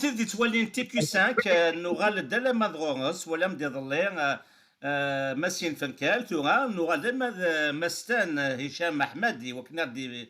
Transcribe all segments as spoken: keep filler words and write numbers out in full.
Tid yettwalin T Q cinq, eh, nuɣal-d alamma d ɣur-s, walam-d iḍelli, eh, eh, Masin Fenkal, tura nuɣal d ama d, eh, Mastan, eh, Hicam Aḥmadi, wakken ad d-,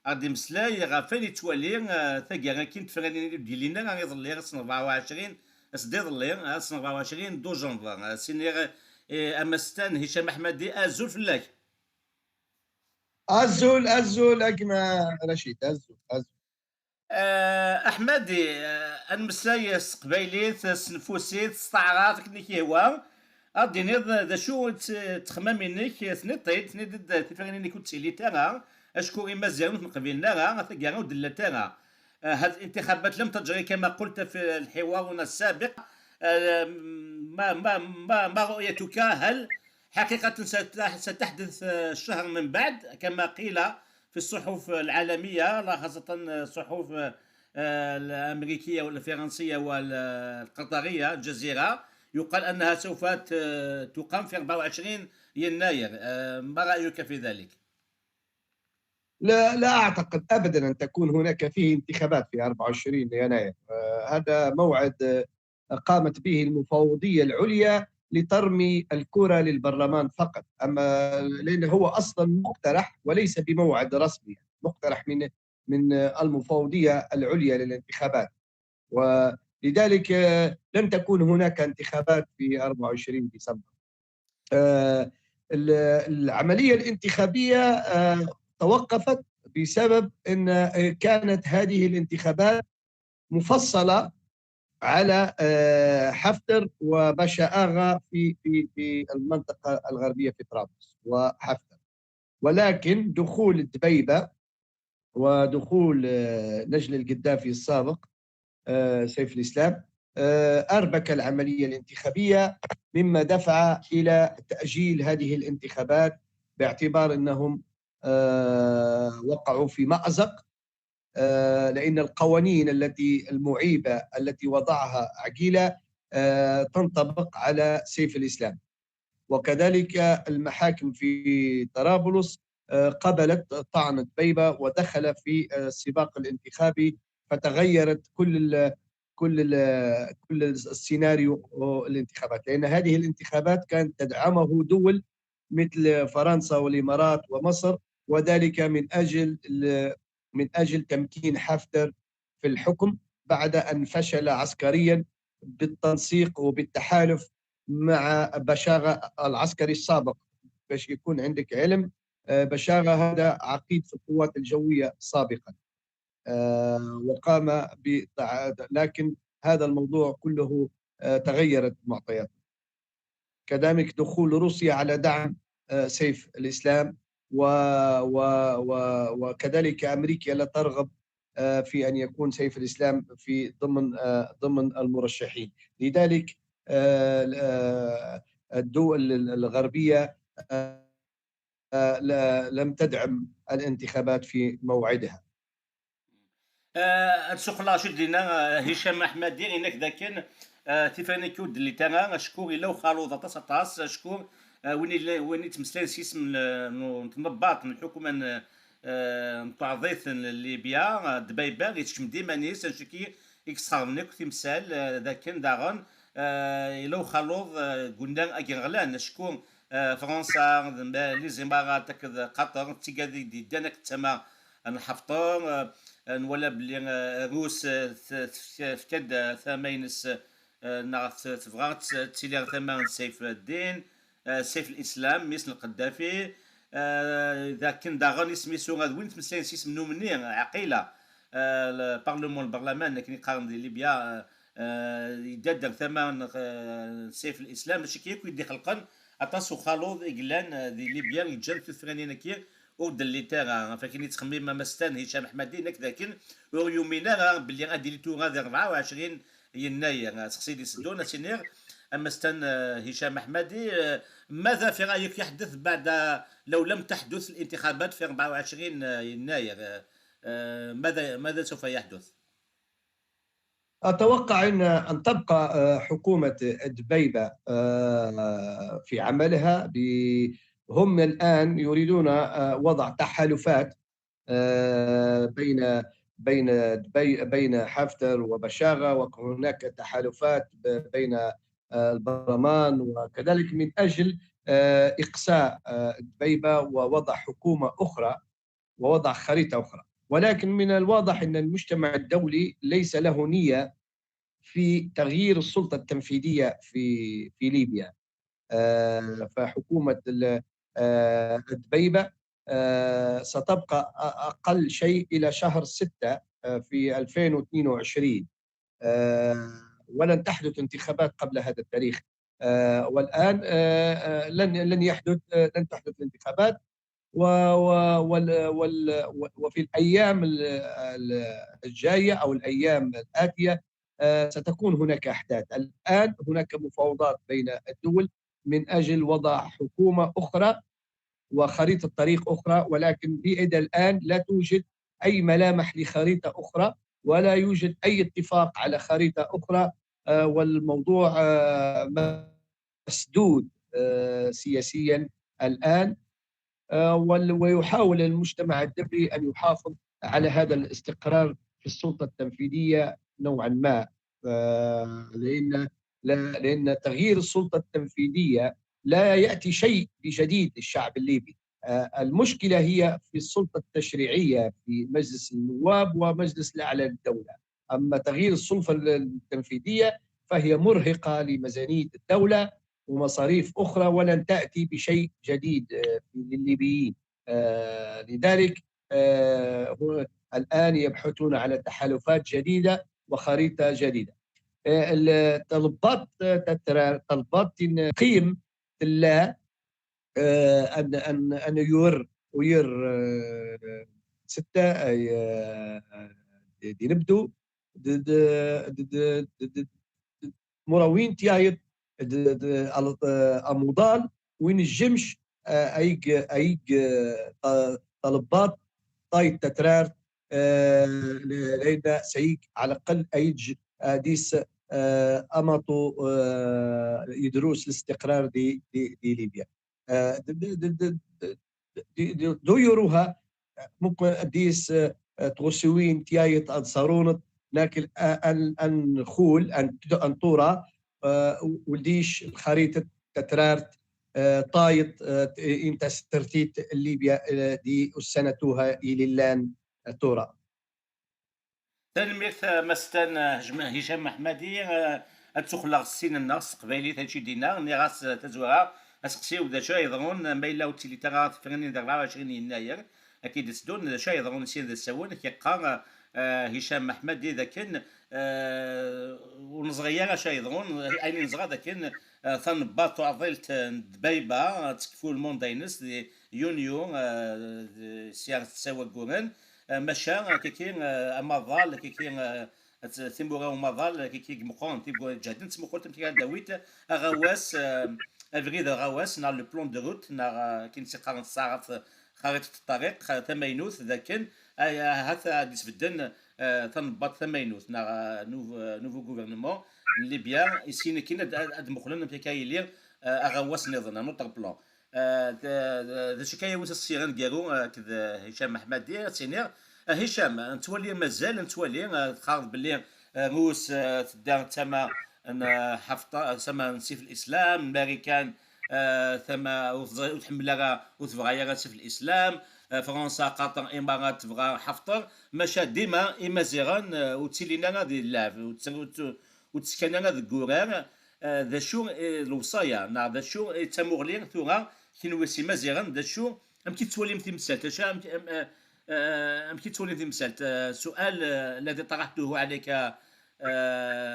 ad d-imeslay ɣef wayen yettwali, eh, taggara-agi n tefranin ur d-yellin ara iḍelli, ass n rebɛa u ɛecrin, ass d iḍelli, ass n rebɛa u ɛecrin d ujenver. Eh, siniɣ, eh, Amastan Hicam Aḥmadi, azul fell-ak. Azul, azul, a gma Racid, azul, azul. Eh, Aḥmadi, eh, ad nmeslay s teqbaylit, s tneffusit, s taɛrabt, akken i k-yehwa. Ad d-tiniḍ d acu i d ttexmam-inek, tniḍ-t-id, tniḍ-d tifranin-ik ur d-ttilint ara, acku Imaziɣen ur ten-qbilen ara, taggara ur d-llant ara. Eh, هذه الانتخابات لم تجري كما قلت في الحوارنا السابق. Eh, ما، ما، ما، ما رؤيتك؟ هل حقيقة ست-، ستحدث، eh، شهر من بعد كما قيل في الصحف العالمية، لا خاصة الصحف، eh، الأمريكية والفرنسية والقطرية الجزيرة، يقال أنها سوف ت-، تقام في أربعة وعشرين يناير. Eh، ما رأيك في ذلك؟ لا، لا أعتقد أبدًا أن تكون هناك فيه انتخابات في أربعة وعشرين يناير. آه، هذا موعد، آه، قامت به المفوضية العليا لترمي الكرة للبرلمان فقط، أما لأن هو أصلًا مقترح وليس بموعد رسمي، مقترح من، من، آه، المفوضية العليا للانتخابات، ولذلك، آه، لن تكون هناك انتخابات في أربعة وعشرين ديسمبر. آه، ال-، العملية الانتخابية، آه، توقفت بسبب أن، آه، كانت هذه الانتخابات مفصلة على، آه، حفتر وباشا آغا في، في، في المنطقة الغربية في طرابلس وحفتر. ولكن دخول الدبيبة ودخول، آه، نجل القذافي السابق، آه، سيف الإسلام، آه، أربك العملية الانتخابية، مما دفع إلى تأجيل هذه الانتخابات، باعتبار أنهم، آه، وقعوا في مأزق، آه، لأن القوانين التي المعيبة التي وضعها عقيلة، آه، تنطبق على سيف الإسلام. وكذلك المحاكم في طرابلس، آه، قبلت طعن دبيبة ودخل في، آه، السباق الانتخابي، فتغيرت كل ال-، كل ال-، كل السيناريو الانتخابات، لأن هذه الانتخابات كانت تدعمه دول مثل فرنسا والإمارات ومصر، وذلك من أجل ال-، من أجل تمكين حفتر في الحكم بعد أن فشل عسكريًا بالتنسيق وبالتحالف مع بشاغة العسكري السابق. باش يكون عندك علم، آه، بشاغة هذا عقيد في القوات الجوية سابقًا، آه، وقام ب-، لكن هذا الموضوع كله، آه، تغيرت معطياته. كذلك دخول روسيا على دعم، آه، سيف الإسلام و-، و-، و-، وكذلك أمريكا لا ترغب، آه، في أن يكون سيف الإسلام في ضمن، آه، ضمن المرشحين. لذلك، آه، آه، الدول ال-، الغربية، آه، آه، لا-، لم تدعم الانتخابات في موعدها. Eh, ad suqleɣ acu d-yenna, eh, Hicam Aḥmadi, inek dakken, eh, tifranin-agi ur d-llint ara, acku yella uxaluḍ aṭas, aṭas, acku, eh, win yella, win yettmeslayen s yisem n, n, n tnebbaṭ n lḥukuma n, eh, n tuɛḍit n Libya, eh, Dbaiba, yettkemmil-d iman-is, annect-agi i yesxerben akk timsal, eh, dakken daɣen, eh, yella uxaluḍ, eh, deg unnar-agi iɣlan, acku, eh, Fransa, d, les Imarat akked Qatar, d tigad i d-yeddan akked tama n Ḥafṭer, eh, nwala belli, eh, Rus, eh, t-, tefka-, tefka-d, eh, tama-ines, eh, neɣ t-, tebɣa ad t-, ad tili ɣer tama n Sayf ad-Din, eh, Sayf al-Islam, mmi-s n Lqeddafi, eh, d akken daɣen isem-is ura d win yettmeslayen s yisem n umni, Ɛqila, eh, le parlement, lberlaman, akken i qqaren di Libya, eh, eh, yedda-d ar tama n, eh, Sayf al-Islam, mačči akka akk i d-ixelqen aṭas uxaluḍ i yellan, eh, di Libya, yeǧǧan tutfranin-agi ur d-llint ara. Ɣef akken yettxemmim Amastan Hicam Ḥmadi, nekk d akken ur yumin ara belli ad d-tili tura di rebɛa u ɛecrin yennayer. Sexsi d-iteddun, ad s-iniɣ, Amastan, eh, Hicam Ḥmadi, eh, ماذا في رأيك يحدث بعد، لو لم تحدث الانتخابات في أربعة وعشرين يناير؟ Eh, eh, ماذا، ماذا سوف يحدث؟ أتوقع أن، أن تبقى، آه، حكومة دبيبة، آه، في عملها. ب-، هم الآن يريدون، آه، وضع تحالفات، آه، بين، بين دبي، بين حفتر وبشاغة، وهناك تحالفات ب-، بين، آه، البرلمان، وكذلك من أجل، آه، إقصاء، آه، دبيبة ووضع حكومة أخرى ووضع خريطة أخرى. ولكن من الواضح أن المجتمع الدولي ليس له نية في تغيير السلطة التنفيذية في، في ليبيا. آه، فحكومة ال-، آه، دبيبة، آه، ستبقى أ-، أقل شيء إلى شهر ستة، آه، في ألفين واثنين وعشرين، آه، ولن تحدث انتخابات قبل هذا التاريخ. آه، والآن، آه، آه، لن، لن يحدث، آه، لن تحدث الانتخابات. و-، و-، وال-، وال-، و-، وفي الأيام ال-، ال-، الجاية أو الأيام الآتية، آه، ستكون هناك أحداث. الآن هناك مفاوضات بين الدول من أجل وضع حكومة أخرى وخريطة طريق أخرى، ولكن إلى الآن لا توجد أي ملامح لخريطة أخرى، ولا يوجد أي اتفاق على خريطة أخرى. آه، والموضوع، آه، مسدود، آه، سياسيًا الآن. آه، وال-، ويحاول المجتمع الدولي أن يحافظ على هذا الاستقرار في السلطة التنفيذية نوعًا ما. آه، لأن، لا-، لأن تغيير السلطة التنفيذية لا يأتي شيء بجديد للشعب الليبي. آه، المشكلة هي في السلطة التشريعية في مجلس النواب ومجلس الأعلى للدولة. أما تغيير السلطة التنفيذية فهي مرهقة لميزانية الدولة ومصاريف أخرى، ولن تأتي بشيء جديد، آه، للليبيين. آه، لذلك، آه، هو الآن يبحثون على تحالفات جديدة وخريطة جديدة. آه، الطلبات، آه، تترا-، طلبات إن قيم الله، آه، أن، أن، أن يور، وير، آه، ستة، أي، آه، دي نبدو، د-، د-، د-، د-، د-، د-، مروين تيايد، د-، د-، ال-، آه، أموضال، وين الجمش، آه، أيج، أيج، آه، ط-، طلبات، طايت تترار، آه، ل-، لينا سيج على الأقل أيج، آه، ديس، آه، أمطو، آه، يدروس الاستقرار دي، دي، دي ليبيا. آه، د-، د-، د-، د-، د-، د-، د-، دو يروها، آه، ممكن أديس، آه، تغسوين تيايت أد صارونت، لكن، آه، أن، أن خول، أن ت-، أن طورا، آه، ولديش الخريطة تترارت، آه، طايت، آه، ت-، إنت سترتيت ليبيا، آه، دي السنة توها إلى اللان، آه، تورا. Tanemmirt, eh, Mastan, eh, Hejma-, Hicham Mahmadi, eh, ad tuxleɣ s sin-nneɣ s teqbaylit, acu i d-yenna, nniɣ-as, eh, tazwara, aseqsi-w d acu ay yeḍrun, ma yella ur ttili ara tefranin di rebɛa u ɛecrin yennayer, akka i d-itteddun, d acu ay yeḍrun sin d asawen, akka yeqqar, eh, Hicham Mahmadi d akken, eh, ur neẓri ara acu ay yeḍrun, ayen i neẓra d akken, eh, tanebbaḍt tuɛḍilt n Dbayba, eh, tekfu lmunda-ines di yunyu, eh, d-, sya d ssawagguren, eh, maca, eh, kiki, eh, amaḍal, kiki, eh, at-, timura umaḍal, eh, kiki meqqren, tigu-, ǧehden ttmuqul tamek ara d-awit aɣawas, eh, abrid aɣawas, neɣ le plan de route, neɣ, eh, akken tt-iqqaren s taɛrabt, xariṭet ṭṭariq, eh, tamaynut, d akken, eh, ahat ad d-isbedden, eh, tanebbaḍt tamaynut, neɣ, eh, nou-, eh, nouveau gouvernement n Libya, i sin akin ad, ad, ad muqlen amek akka yili, eh, aɣawas niḍen, un autre plan. Eh, d, d, d acu akka yawin s-, s-, aneggaru, eh, akked, eh, Hicham Mahmadi, ad s-iniɣ, eh, Hicham, eh, nettwali mazal, nettwali, eh, teqqareḍ belli, eh, Rus, eh, tedda d tama n, eh, Haftar, eh, tama n Sif Lislam, Marikan, eh, tama ur tẓ-, ur tḥemmel ara, ur tebɣa ara Sif Lislam, eh, Fransa, Qatar, Imarat tebɣa Haftar, maca dima Imaziɣen, eh, ur ttilin ara di lleɛb, ur tt-, ur tt-, ur ttekkan ara deg wurar, eh, d acu, eh, lewṣaya, neɣ d acu, eh, d tamuɣli tura, kenwi s Imaziɣen, d acu, amek i tettwalim timsalt? Acu, amek, am-, eh, eh, amek i tettwalim timsalt? Eh, السؤال, eh, الذي طرحته عليك, eh,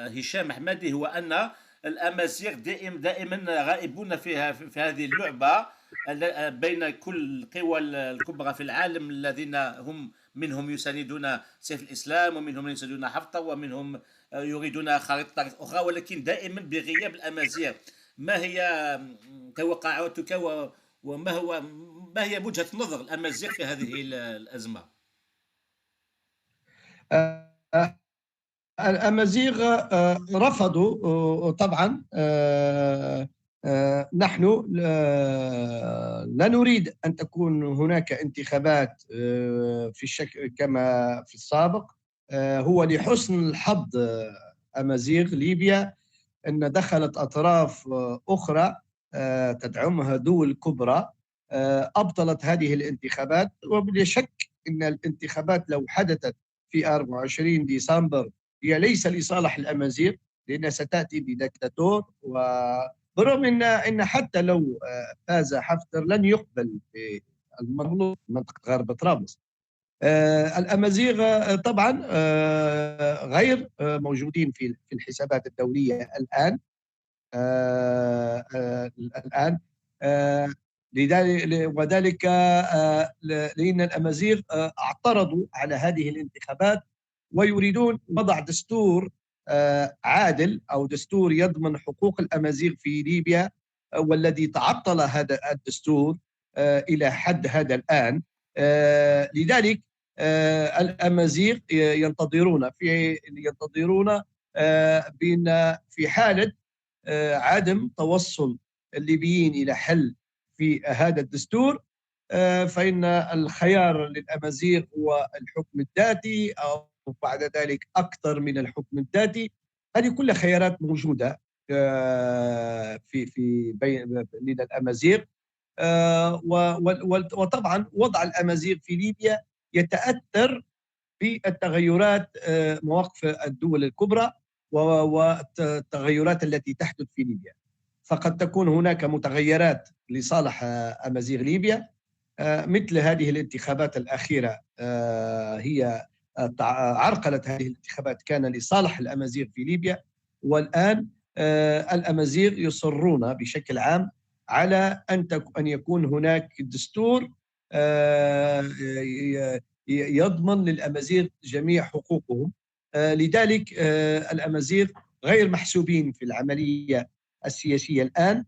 هشام محمدي هو أن الأمازيغ دائم-، دائما غائبون فيها، في، في هذه اللعبة ال-، بين كل القوى ال-، الكبرى في العالم الذين هم منهم يساندون سيف الإسلام، ومنهم يساندون حفتر، ومنهم، آه، يريدون خريطة أخرى، ولكن دائما بغياب الأمازيغ. ما هي، م، توقعاتك و-، وما هو، ما هي وجهة نظر الأمازيغ في هذه ال-، الأزمة؟ آه، الأمازيغ، آه، رفضوا، آه، طبعًا، آه، آه، نحن، آه، لا نريد أن تكون هناك انتخابات، آه، في الشك-، كما في السابق. آه، هو لحسن الحظ، آه، أمازيغ ليبيا أن دخلت أطراف، آه، أخرى، آه، تدعمها دول كبرى، آه، أبطلت هذه الانتخابات. وبلا شك أن الانتخابات لو حدثت في أربعة وعشرين ديسمبر هي ليس لصالح الأمازيغ، لأنها ستأتي بدكتاتور، وبرغم أن أن حتى لو، آه، فاز حفتر لن يقبل بالمغلوب منطقة غرب طرابلس. آه، الأمازيغ، آه، طبعًا، آه، غير، آه، موجودين في في الحسابات الدولية الآن. آه، آه، الآن، آه، لذلك، وذلك، آه، ل-، لأن الأمازيغ، آه، اعترضوا على هذه الانتخابات، ويريدون وضع دستور، آه، عادل أو دستور يضمن حقوق الأمازيغ في ليبيا، آه، والذي تعطل هذا الدستور، آه، إلى حد هذا الآن. آه، لذلك، آه، الأمازيغ ينتظرون في، ينتظرون، آه، بأن في حالة، آه، عدم توصل الليبيين إلى حل في هذا الدستور، آه، فإن الخيار للأمازيغ هو الحكم الذاتي، أو بعد ذلك أكثر من الحكم الذاتي. هذه كلها خيارات موجودة، آه، في، في بين، لدى الأمازيغ. آه، و-، و-، و-، وطبعًا وضع الأمازيغ في ليبيا يتأثر بالتغيرات، آه، مواقف الدول الكبرى و-، والتغيرات التي تحدث في ليبيا. فقد تكون هناك متغيرات لصالح، آه، أمازيغ ليبيا. آه، مثل هذه الانتخابات الأخيرة، آه، هي، آه، تع-، عرقلة هذه الانتخابات كان لصالح الأمازيغ في ليبيا. والآن، آه، الأمازيغ يصرون بشكل عام على أن تك-، أن يكون هناك دستور، آه، ي-، ي-، يضمن للأمازيغ جميع حقوقهم. آه، لذلك، آه، الأمازيغ غير محسوبين في العملية السياسية الآن.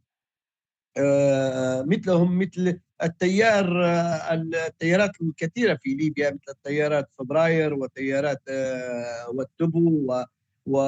آه، مثلهم مثل التيار، آه، التيارات الكثيرة في ليبيا، مثل التيارات فبراير وتيارات، آه، والتبو و، و،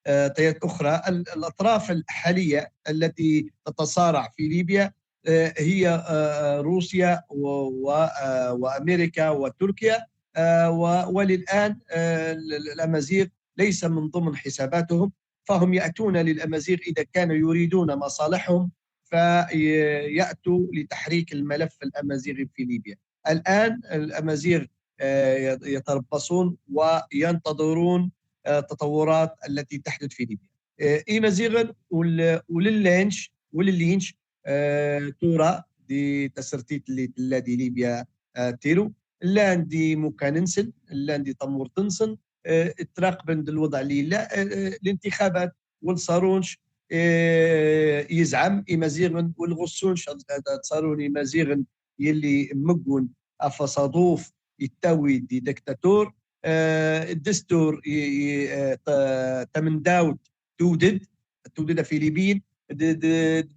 آه، تيارات أخرى. ال-، الأطراف الحالية التي تتصارع في ليبيا، آه، هي، آه، روسيا و، و، آه، وأمريكا وتركيا. آه، و، وللآن، آه، ال-، ال-، الأمازيغ ليس من ضمن حساباتهم، فهم يأتون للأمازيغ إذا كانوا يريدون مصالحهم، فيأتوا لتحريك الملف الأمازيغي في ليبيا. الآن الأمازيغ، آه، يتربصون وينتظرون، آه، التطورات التي تحدث في ليبيا. آه، إيمازيغن ول-، وللينش، وللينش، آه، تورا دي تسرتيت اللي تلا دي ليبيا، آه، تيرو، لان دي مكاننسن، لان دي تمورتنسن، آه، تراقبن الوضع اللي لا، آه، آه، الانتخابات والصارونش، آه، يزعم إيمازيغن والغصونش، هذا صارون إيمازيغن يلي مقون أفصادوف يتاوي دي دكتاتور. آه، الدستور ي-، ي-، آه، ت-، تمنداوت تودد، تودد في ليبين، د-، د-،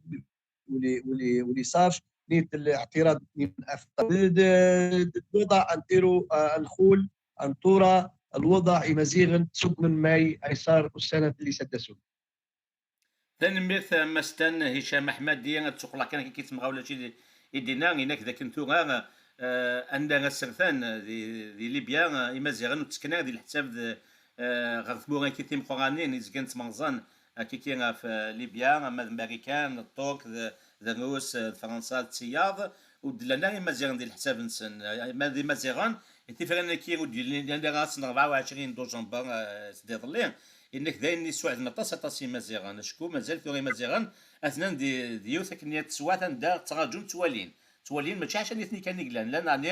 ولي، ولي، ولي صارش، نيت الاعتراض من أفضل. د-، د-، د-، الوضع أنتيرو، آه، الخول، أنطورة، الوضع إمازيغن، سوق من ماي، أيسار، والسنة اللي سدسوا. Tanemmirt a Mass Stan Hicam Aḥmadi, ad ttuqleɣ kan akka i temɣawla i d-, i d-yenna, inak dakken tura, eh, anda asertan di, di Libya, eh, Imaziɣen ur ttekken ara di leḥsab d, eh, ɣer tmura-agi timeqqranin izgan ttmerẓan akkiki ɣef, eh, Libya, ama d Marikan, d Ṭṭurk, d, d Rrus, eh, d Fransa, d tiyaḍ, ur d-llan ara Imaziɣen di leḥsab-nsen. Eh, ma d Imaziɣen, tifranin-agi ur d-yellan ara ass n rebɛa u ɛecrin duǧember, eh, sdiḍelli, inak d ayen yessuɛden aṭas, aṭas Imaziɣen. Acku mazal tura Imaziɣen atnan di, di yiwet akken teswiɛt anda ttraǧun, ttwalin. Ttwalin, mačči ḥaca nitni kan i yellan, llan ɛni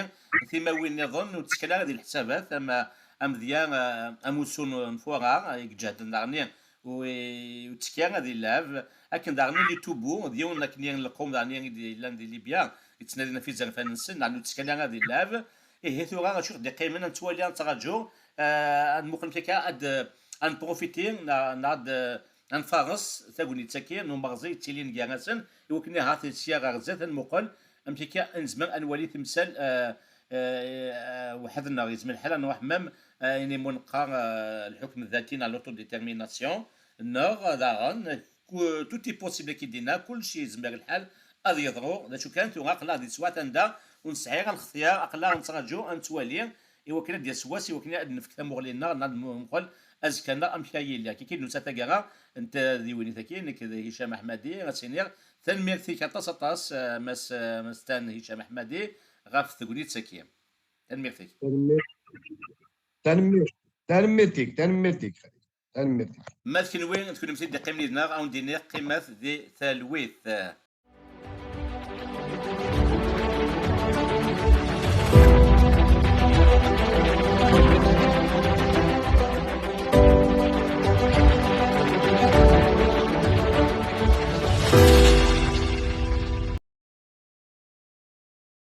timawin nniḍen ur ttekken ara di leḥsabat, am, amedya, eh, amussu n, n Fuṛar, eh, i iǧehden daɣen ur, ur yettekki ara di llɛeb. Akken daɣen Litubu, d yiwen akken n lqum daɣen i d-yellan di Libya, yettnadin ɣef izerfan-nsen, daɣen ur ttekken ara di llɛeb. Ihi tura acu i ɣ-d-iqqimen, ad nettwali, ad nettraǧu, eh, ad nmuqel amek akka ad, ad nprofiti, neɣ, neɣ ad, ad nfares tagnit-agi n umerẓi yettilin gar-asen, i wakken ahat sya ɣer zdat ad nmuqel amek akka ad nezmer ad nwali timsal, eh, eh, eh, weḥd-nneɣ. Yezmer lḥal ad nruḥ même, eh, ayen imu neqqar, eh, lḥukm ddati neɣ l'autodétermination, neɣ daɣen, ku-, tout est possible, akka i d-yenna, kullec yezmer lḥal ad yeḍru. D acu kan, tura aql-aɣ di teswiɛt anda ur nesɛi ara lextyar, aql-aɣ nettraǧu ad nettwali i wakken ad d-yas wass, i wakken ad d-nefk tamuɣli-nneɣ, neɣ ad nemxel azekka-nneɣ amek ara yili. Akka i nusa taggara n tdiwinit-agi, nekk d Hicam Aḥmadi, ad s-iniɣ tanemmirt-ik aṭas, aṭas, eh, Mass, eh, Mass Stan Hicam Aḥmadi, ɣef tegnit-agi. Tanemmirt-ik. Tanemmirt. Tanemmirt. Tanemmirt-ik, tanemmirt-ik, Xalid. Tanemmirt-ik. Ma d kenwi, d kennemti d-iqqimen yid-neɣ, a wen-d-iniɣ qqimet di talwit.